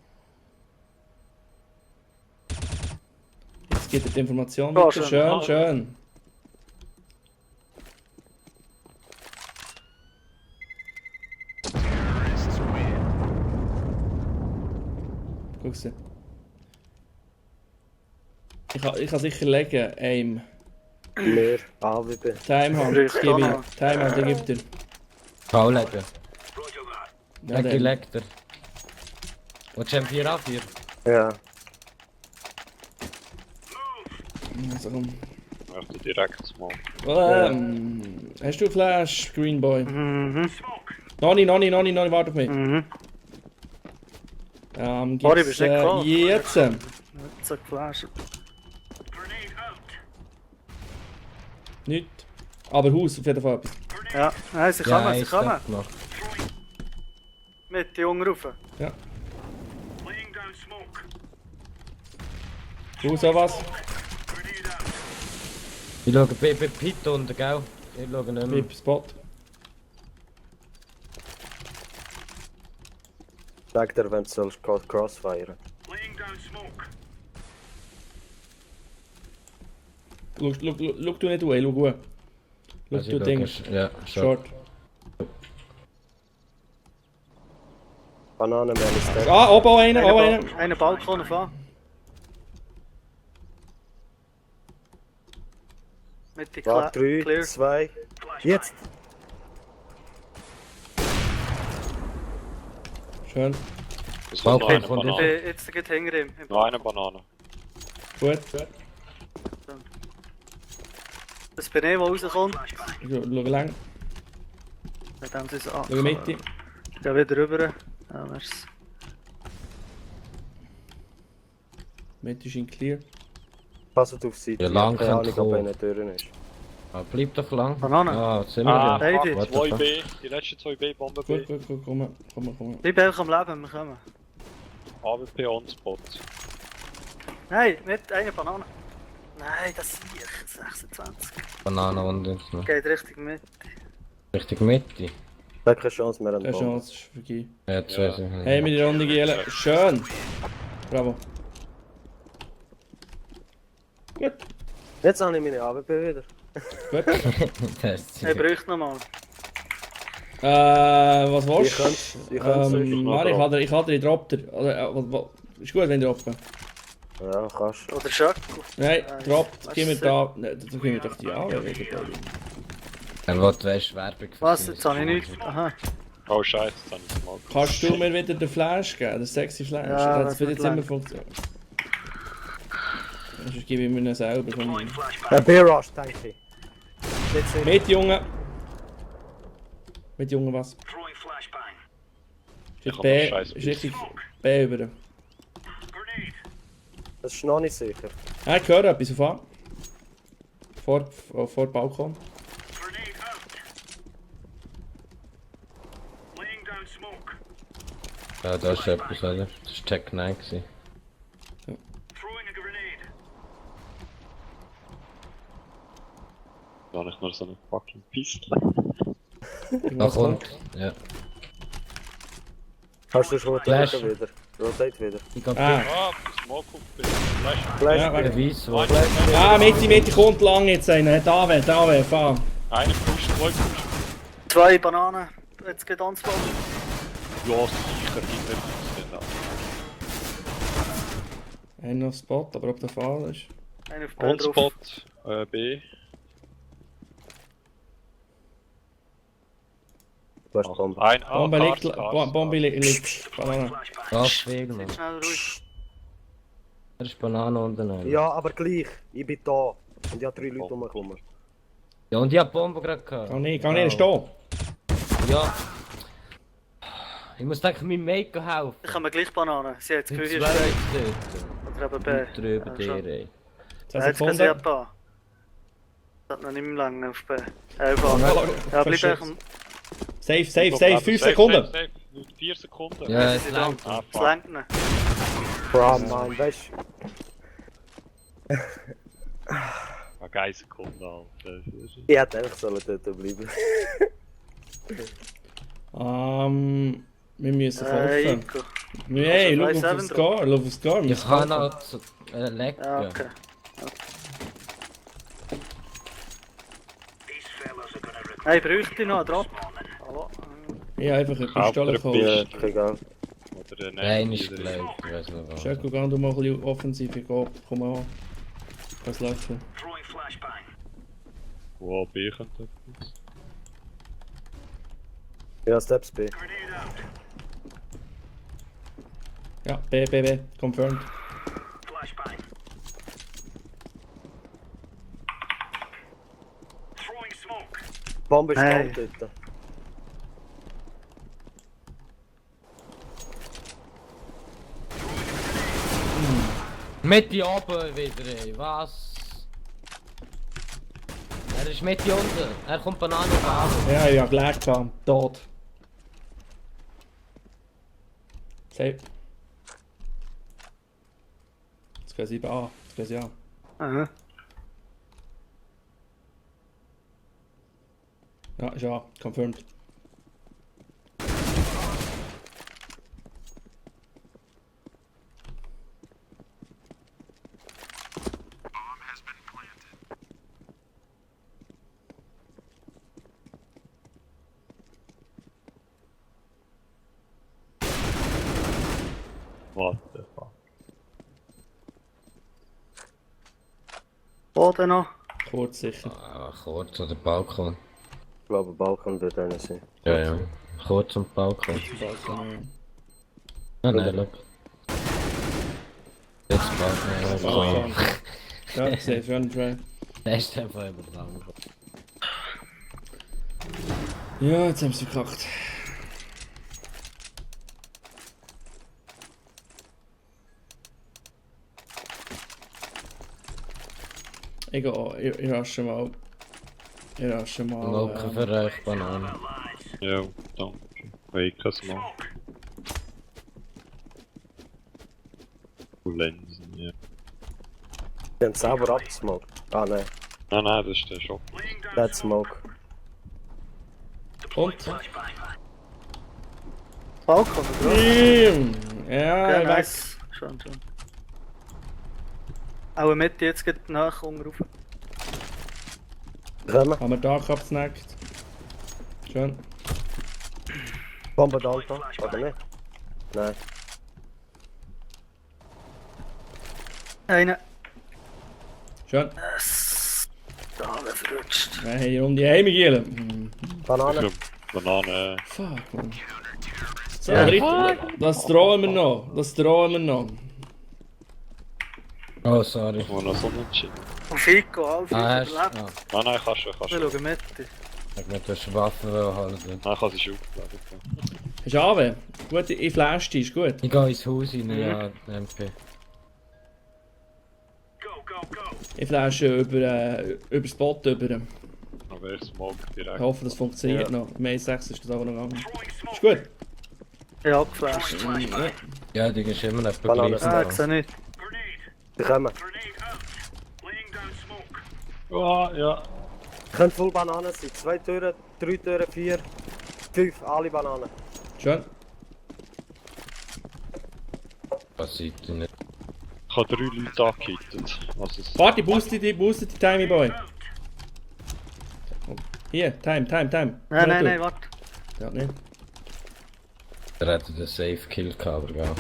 Jetzt gibt er die Information Oh, weiter. schön. Schön. Guck's dir. Ich kann sicher legen, Aim. Mehr. A wie B. Timehand, Ich gib kann ihm. noch. Timehand, den gibt er. Foul legen. Ja, Lecki den. leckt er. Und Champ 4 A4. Ja. Also, komm. Ich möchte direkt mal. Hast du Flash, Green Boy? Mhm. Noni, warte auf mich. Mhm. Gibt's, Ori, bist du nicht gekommen? jetzt? So geflasht. Nicht. Aber Haus auf jeden Fall etwas. Ja, nein, sie kommen, sie kommen. Noch. Mit den Jungen rauf. Ja. Haus auch was? Ich schaue bei Pit unten, gell? Ich schaue nicht mehr. Bip, Spot. Sag dir, wenn du sollst Crossfire. Schau du nicht away, schau gut. Schau Also du ich Ding. schaue- Ja, schon. Short. Bananenman ist der. Ah, oben auch einer, auch einer. Einen Balkon auf an. Mit die Warte, 3, Clear. 2. Jetzt! Schön. Es kommt noch Okay, eine von Banane. Jetzt geht hinter ihm. im Noch eine Banane. Gut. Das bin ich, der rauskommt. Schau lang. Mit dem sie so an. Schau Mitte. Ich gehe wieder rüber. Ja, merci. Mitte ist in clear. Passt auf die Seite. Ja, lang Keine Ahnung, könnte ob kommen. einer drin ist. Ah, bleib doch lang. Banane. Ah, jetzt sind wir Ah, ja. Beide. fuck, What the 2B. Die letzten 2B, Bombe B. Gut, komm. Bleib einfach am Leben, wir kommen. AWP on Spot. Nein, mit einer Banane. Nein, das sehe ich. 26. Banane und jetzt noch. Geht Richtung mit. Richtung Mitte. Da keine Chance mehr an Keine den Bomben. Chance, ist vergeben. Ja, jetzt weiß ich nicht. Hey, mit der Runde Giele. Schön. Bravo. Gut. Jetzt habe ich meine AWP wieder. Gut. Das ist Er bräuchte nochmal. Was Ich willst könnte du? es Warte, ich hatte den Dropper. Ist gut, wenn du droppen. Ja, kannst. Oder Schöckel. Nein, droppt. was Gib mir ist da. Nein, da gib mir doch die an. Er will, weißt, Werbung für Was? seine Jetzt habe ich nichts. Sachen. Aha. Oh scheiße, jetzt habe ich es mal. Kannst du mir wieder den Flash geben? Den sexy Flash? Ja, Das das wird wird jetzt immer lang. funktionieren. Sonst gebe ich mir ihn selber. Komm. B-Rush, danke. Jetzt sind Mit Junge. Mit Junge was? Ich hab B, noch scheiß ist richtig B über. Das ist noch nicht sicher. Ich höre etwas auf A. Vor dem Balkon. Ja, da ist etwas, oder? Das war Tech 9 gewesen. Da habe ich noch so eine fucking Piste. Da Irgendwas kommt. Ja. Hast du schon Flash. rotieren wieder? Rotate wieder. Ich kann Ah, Ah, Smoke auf B. Flash. Flash. Ja, der Weiss, wo. ah Mitte kommt lang jetzt einer. Da, fahr. Einer pusht, zwei pusht. 2 Bananen. Jetzt geht ans Ball. Ja, sicher, hinter uns. Einer auf Spot, aber ob der Fall ist. Einer auf B drauf. On-Spot, B. Du hast die Bombe. Ein Bombe liegt, Cars. Bombe liegt. Banane. Gas wegen, Mann. Schnell ruhig. Er ist Banane unten. Ja. Ja, aber gleich. Ich bin da. Und ich habe 3 Leute rumgekommen. Ja, und ich hab die Bombe gerade gehabt. Kann ich stehen? Ja. Ich muss denken, meinem Mate helfen. Ich habe mir gleich Bananen. Sie hat das Ich bin Gefühl, zwei hier Leute steht. Oder eben B. dort. Drüber Ja, schon. dir, ey. 2 Jetzt kann sie Sekunden. ab A. Das hat noch nicht mehr lange auf B. Auf A. Ja, bleib Verschützt. echt. Safe, 5 Sekunden. Safe. 4 Sekunden. Ja, Sie es da. langt. Ah, Es fuck. lenkt nicht. Bro, Mann, weißt du. Ah, geile Sekunde, Alter. Ich hätte einfach sollen dort bleiben. Wir müssen kaufen. Ico. Hey, schau Also, auf den Score, schau auf den Score. wir Ich müssen kann kaufen. noch zu lecken. Ja, okay. Hey, bräuchte ich noch einen Drop? Hallo? Ich habe einfach eine Kauft Pistole er gekauft. Ja, egal. Oder Nein, ist gelaufen, ich weiß nicht was. Schöcko, geh du mal ein bisschen offensiv, ich geh, komm an. Was läuft denn? Wo B könnte das? Ja, Steps B. Ja, B, confirmed. Bombe ist Hey. kalt dort. Mit die oben wieder, ey, was? Er ist mit die unten, er kommt Banane auf. Ja, ja, gleich kam. Tot. Safe. Jetzt gehen sie an. Jetzt gehen sie an. Aha. Ja, ist an. Confirmed. What the fuck? Boden noch. Kurz sicher. Ah, kurz an der Balkon. Ich glaube, Balkon wird einer sein. Ja, ja. Kurz am Balkon. Balkon, Ah, nein, schau. Jetzt Balkon. Balkon. Ja, safe, run, try. Der ist einfach überlang. Ja, jetzt haben sie verkackt. Ich gehe, ich rasche mal. Ich rasche mal. Locker für euch Banane. Ja, danke. Wake us mal. Lensen, ja. Die haben selber abgesmoked. Ah, nein. Nein, das ist der Shop. Dead Smoke. Und? Balkon, oder? Ja, Okay, weg. nice. Schon. Auch mit jetzt geht nach unten rauf. Kommen. Haben wir da abgesnackt. Schön. Bombe da, oder nicht? Nein. Einer. Schön. Da haben wir verrutscht. Wir haben hier um die Heime gegeben. Banane. Banane. Fuck, man. So, Ja. das drohen wir noch. Das drohen wir noch. Oh, sorry. Ich muss noch so entschieden. Und Fico, Alfie, Ah, hast überlebt. ah, Nein, kannst du. Wir schauen mit. ich möchte Waffen halten. Nein, kann sie schon aufgeladen. Hast du AW? Gut, ich flash dich, ist gut. Ich gehe ins Haus rein, ja, MP. Ich flash über das Bot über. Dann wäre Smoke direkt. Ich hoffe, das funktioniert Ja. noch. Im Main 6 ist das auch noch gegangen. Ist gut. Ja, geflasht. Ja, die ist immer nicht Banane. begriffen. Ah, ich sehe nicht. Die kommen. Ja. Können voll Bananen sein. 2 Türen, 3 Türen, 4, 5, alle Bananen. Schön. Was sieht ihr nicht? Ich habe 3 Leute angehittet. Also es Warte, booste die Timey Boy. Hier, Time. Nein, warte. Ja, nicht. Der hätte den Safe Kill gehabt, aber ja.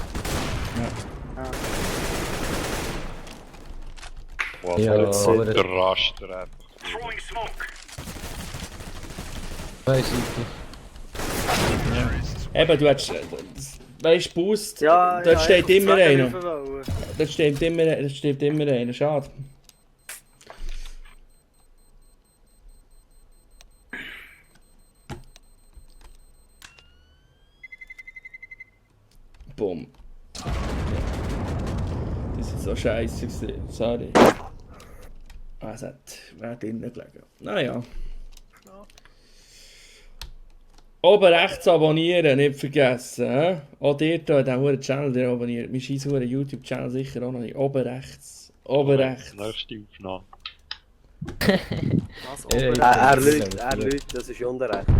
wow, Ja, der aber der Raster einfach. Zwei Seiten. Eben, du hast... Weißt du, Boost, Ja, dort steht immer einer. einer. Dort steht immer einer, schade. Bumm. Das ist so scheiße gewesen, sorry. Ah, es wäre drinnen gelegen. Naja. Oben rechts abonnieren, nicht vergessen. He? Auch dir da in diesem Channel der abonniert. Mein scheiß YouTube-Channel sicher auch noch nicht. Oben rechts. Oben rechts. Nächste Aufnahme. Was, Ja, oben ja. Er lügt, das ist unten rechts.